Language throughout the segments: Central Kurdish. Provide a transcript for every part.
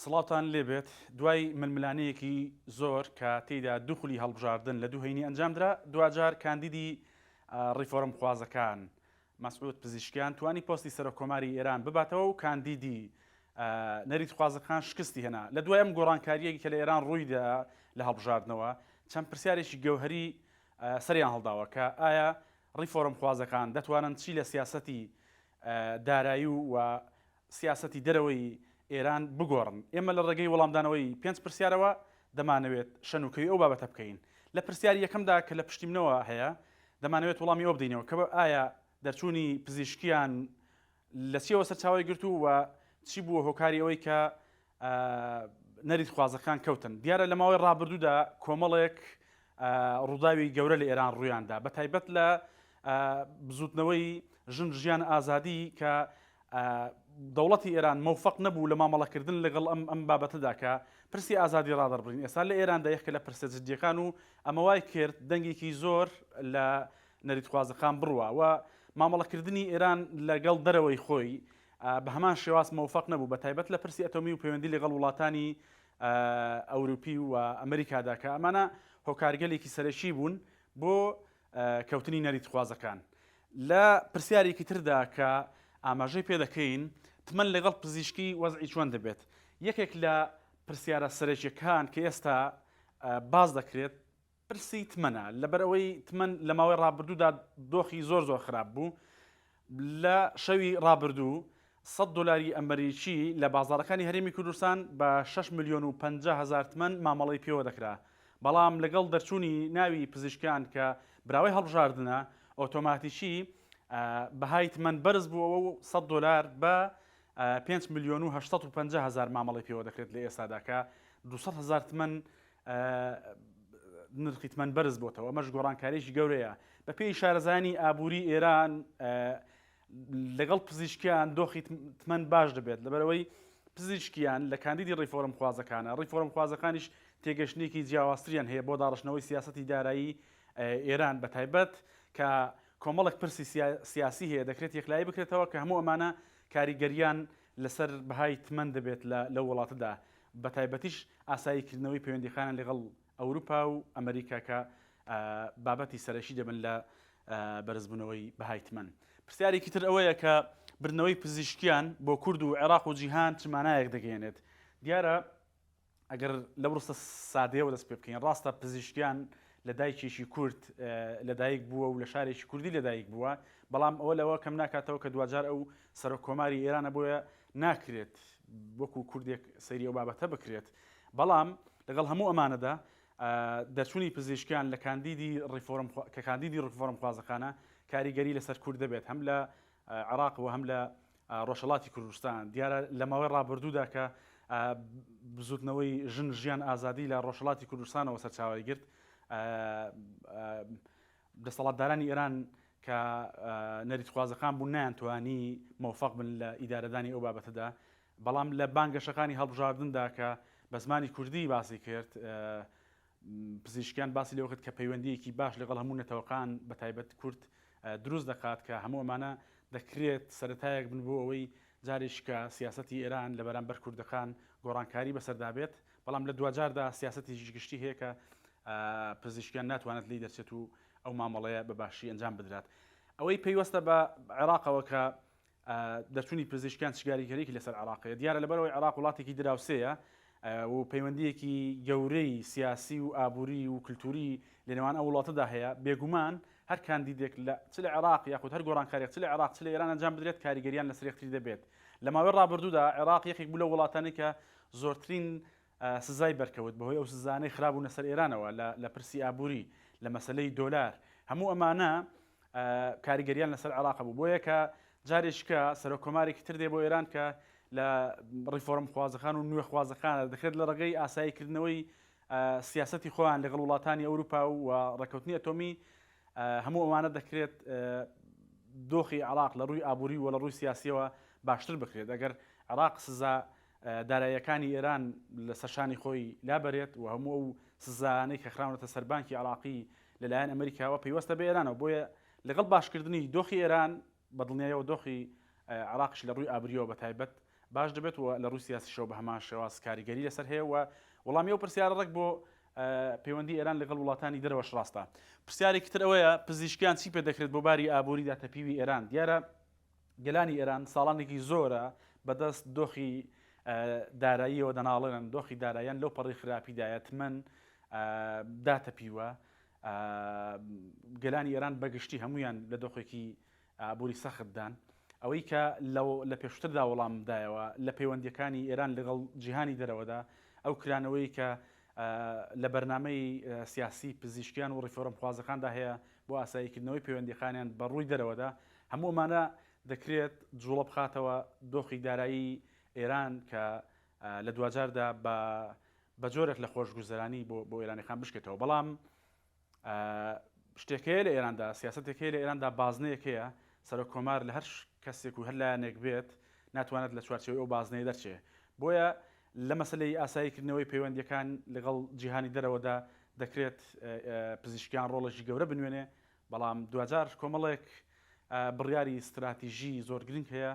سڵاوتان لێبێت دوای ململانێیەکی زۆر کە تێیدا دوو خولی هەڵبژاردن لە دوو هەینی ئەنجامدرا دواجار کاندیدی ڕیفۆرمخوازەکان مەسعود پزیشکیان توانی پۆستی سەرۆک کۆماری ئێران بباتەوە و کاندیدی نەریتخوازەکان شکستی هێنا. لە دوای ئەم گۆڕانکارییەی کە لە ئێران ڕوویدا لە هەڵبژاردنەوە، چەند پرسیارێکی گەوهەری سەریان هەڵداوە کە ئایا ڕیفۆرمخوازەکان دەتوانن چی لە سیاسەتی دارایی و سیاسەتی دەرەوەی ئێران بگۆڕن؟ ئێمە لە ڕێگەی وەڵامدانەوەی پێنج پرسیارەوە دەمانەوێت شەنوکەوی ئەو بابەتە بکەین. لە پرسیاری یەکەمدا کە لە پشتی منەوە هەیە، دەمانەوێت وەڵامی ئەوە بدەینەوە کە ئایا دەرچوونی پزیشکیان لە چیەوە سەرچاوەی گرت و چی بووە هۆکاری ئەوەی کە نەریتخوازەکان کەوتن؟ دیارە لە ماوەی ڕابردوودا کۆمەڵێک ڕووداوی گەورە لە ئێران ڕوویاندا، بە تایبەت لە بزووتنەوەی ژن ژیان ئازادی کە دەوڵەتی ئێران مەوفەق نەبوو لە مامەڵەکردن لەگەڵ ئەم ئەم بابەتەدا کە پرسی ئازادی ڕادەربڕین ئێستا لە ئێراندا یەکە لە پرسە جدیەکان و ئەمە وای کرد دەنگێکی زۆر لە نەریتخوازەکان بڕوا و مامەڵەکردنی ئێران لەگەڵ دەرەوەی خۆی بە هەمان شێواز مەوفەق نەبوو بە تایبەت لە پرسی ئەتۆمی و پەیوەندی لەگەڵ وڵاتانی ئەوروپی و ئەمریکادا کە ئەمانە هۆکارگەلێکی سەرەکی بوون بۆ کەوتنی نەریتخوازەکان. لە پرسیارێکی تردا کە ئاماژەی پێ دەکەین، تمەن لەگەڵ پزیشکی وەزعی چۆن دەبێت؟ یەکێک لە پرسیارە سەرەکیەکان کە ئێستا باس دەکرێت پرسی تمەنە، لەبەرئەوەی تمەن لە ماوەی ڕابردوودا دۆخی زۆر زۆر خراپ بوو، لە شەوی ڕابردوو 100 دۆلاری ئەمریکی لە بازاڕەکانی هەرێمی کوردستان بە 6 ملیۆن و 50 هەزار تمەن مامەڵەی پێوە دەکرا، بەڵام لەگەڵ دەرچوونی ناوی پزیشکیان کە براوەی هەڵبژاردنە، ئۆتۆماتیکی بەهای تمەن بەرز بووەوە و 100 دۆلار بە 5 ملیۆن و 850 هەزار مامەڵەی پێوە دەکرێت لە ئێستادا کە 200 هەزار تمەن نرخی تمەن بەرز بۆتەوە، ئەمەش گۆڕانکاریی گەورەیە. بەپێی شارەزایانی ئابووری ئێران لەگەڵ پزیشکیان دۆخی تمەن باش دەبێت، لەبەرئەوەی پزیشکیان لە کاندیدی ڕیفۆرمخوازەکانە، ڕیفۆرمخوازەکانیش تێگەشتنێکی جیاوازتریان هەیە بۆ داڕشتنەوەی سیاسەتی دارایی ئێران، بەتایبەت کە کۆمەڵێک پرسی سیاسی هەیە دەکرێت یەکلایی بکرێتەوە کە هەموو ئەمانە کاریگەریان لەسەر بەهای تمەن دەبێت لەو وڵاتەدا، بەتایبەتیش ئاساییکردنەوەی پەیوەندییەکانیان لەگەڵ ئەوروپا و ئەمریکا کە بابەتی سەرەکی دەبن لە بەرزبوونەوەی بەهای تمەن. پرسیارێکی تر ئەوەیە کە بردنەوەی پزیشکیان بۆ کورد و عێراق و جیهان چ مانایەک دەگەیەنێت؟ دیارە ئەگەر لەو ڕستە سادەیەوە دەست پێ بکەین، ڕاستە پزیشکیان لە دایکێکی کورد لەدایک بووە و لە شارێکی کوردی لەدایک بووە، بەڵام ئەوە لەوە کەم ناکاتەوە کە دواجار ئەو سەرۆک کۆماری ئێرانە بۆیە ناکرێت وەکو کوردێک سەیری ئەو بابەتە بکرێت. بەڵام لەگەڵ هەموو ئەمانەدا دەرچوونی پزیشکیان لە کاندیدی ڕیفۆرم کە کاندیدی ڕیفۆرمخوازەکانە کاریگەری لەسەر کورد دەبێت هەم لە عێراق و هەم لە ڕۆژهەڵاتی کوردستان. دیارە لە ماوەی ڕابردوودا کە بزوتنەوەی ژن ژیان ئازادی لە ڕۆژهەڵاتی کوردستانەوە سەرچاوەی گرت، دەسەڵاتدارانی ئێران کە نەریتخوازەکان بوون نەیانتوانی مەوفەق بن لە ئیدارەدانی ئەو بابەتەدا، بەڵام لە بانگەشەکانی هەڵبژاردندا کە بە زمانی کوردی باسی کرد، پزیشکیان باسی لەوە کرد کە پەیوەندییەکی باش لەگەڵ هەموو نەتەوەکان بە تایبەت کورد دروست دەکات کە هەموو ئەمانە دەکرێت سەرەتایەک بن بۆ ئەوەی جارێکیکە سیاسەتی ئێران لە بەرامبەر کوردەکان گۆڕانکاری بەسەردا بێت، بەڵام لە دواجاردا سیاسەتێکی گشتی هەیە کە پزیشکیان ناتوانێت لێی دەرچێت و ئەو مامەڵەیە بە باشی ئەنجام بدرات. ئەوەی پەیوەستە بە عێراقەوە کە دەرچوونی پزیشکیان چ کاریگەریەکی لەسەر عێراق هەیە؟ دیارە لەبەرئەوەی عێراق وڵاتێکی دراوسێیە و پەیوەندییەکی گەورەی سیاسی و ئابووری و کلتوری لەنێوان ئەو وڵاتەدا هەیە، بێگومان هەر کاندیدێک لە چ لە عێراق یاخود هەر گۆڕانکاریەک چ لە عێراق چ لە ئێران ئەنجام بدرێت کاریگەریان لەسەر یەکتری دەبێت. لە ماوەی ڕابردوودا عێراق یەکێک بوو لەو وڵاتانەی کە زۆرترین سزای بەرکەوت بەهۆی ئەو سزانەی خرابوونە سەر ئێرانەوە لە پرسی ئابووری، لە مەسەلەی دۆلار، هەموو ئەمانە کاریگەریان لەسەر عێراق هەبوو. بۆیە کە جارێکیکە سەرۆک کۆمارێکی تر دێ بۆ ئێران کە لە ڕیفۆرم خوازەکان و نوێخوازەکانە، دەکرێت لە ڕێگەی ئاساییکردنەوەی سیاسەتی خۆیان لەگەڵ وڵاتانی ئەوروپا و ڕێککەوتنی ئەتۆمی هەموو ئەوانە دەکرێت دۆخی عێراق لە ڕووی ئابووری و لە ڕووی سیاسیەوە باشتر بکرێت. ئەگەر عێراق سزا داراییەکانی ئێران لەسەر شانی خۆی لابەرێت و هەموو ئەو سزایانەی کە خراونەتە سەر بانکی عێراقی لەلایەن ئەمریکاوە پەیوەستە بە ئێرانەوە، بۆیە لەگەڵ باشکردنی دۆخی ئێران بە دڵنیایەوە دۆخی عێراقیش لە ڕووی ئابوورییەوە بە تایبەت باش دەبێت و لە ڕووی سیاسیشەوە بە هەمان شێواز کاریگەری لەسەر هەیە و وەڵامی ئەو پرسیارە ڕێک بۆ پەیوەندی ئێران لەگەڵ وڵاتانی دەرەوەش ڕاستە. پرسیارێکی تر ئەوەیە پزیشکیان چی پێ دەکرێت بۆ باری ئابووری داتەپیوی ئێران؟ دیارە گەلانی ئێران ساڵانێکی زۆرە بەدەست دۆخی داراییەوە دەناڵێنن، دۆخی داراییان لەو پەڕی خراپیدایە، تمەن داتەپیوە، گەلانی ئێران بەگشتی هەمویان لە دۆخێکی ئابووری سەختدان. ئەوەی کە لە پێشووتردا وەڵامم دایەوە، لە پەیوەندییەکانی ئێران لەگەڵ جیهانی دەرەوەدا، ئەو کرانەوەی کە لە بەرنامەی سیاسی پزیشکیان و ڕیفۆرمخوازەکاندا هەیە بۆ ئاساییکردنەوەی پەیوەندییەکانیان بە ڕووی دەرەوەدا، هەموو ئەمانە دەکرێت جوڵە بخاتەوە دۆخی دارایی ئێران کە لە دواجاردا بە بە جۆرێک لە خۆشگوزەرانی بۆ بۆ ئێرانیەکان بشکێتەوە. بەڵام شتێک هەیە لە ئێراندا، سیاسەتێک هەیە لە ئێراندا، بازنەیەک هەیە، سەرۆک کۆمار لە هەر کەسێک و هەر لایەنێک بێت ناتوانێت لە چوارچێوەی ئەو بازنەیە دەرچێ. بۆیە لە مەسەلەی ئاساییکردنەوەی پەیوەندییەکان لەگەڵ جیهانی دەرەوەدا دەکرێت پزیشکیان ڕۆڵێکی گەورە بنوێنێ، بەڵام دواجار کۆمەڵێک بڕیاری ستراتیژی زۆر گرنگ هەیە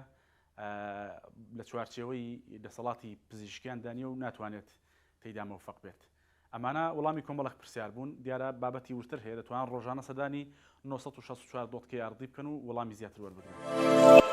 لە چوارچێوەی دەسەڵاتی پزیشکیاندا نییە و ناتوانێت تێیدا مەوفەق بێت. ئەمانە وەڵامی کۆمەڵێک پرسیار بوون، دیارە بابەتی وردتر هەیە، دەتوانن ڕۆژانە سەردانی 964 dot KRD بکەن و وەڵامی زیاتر وەربگرن.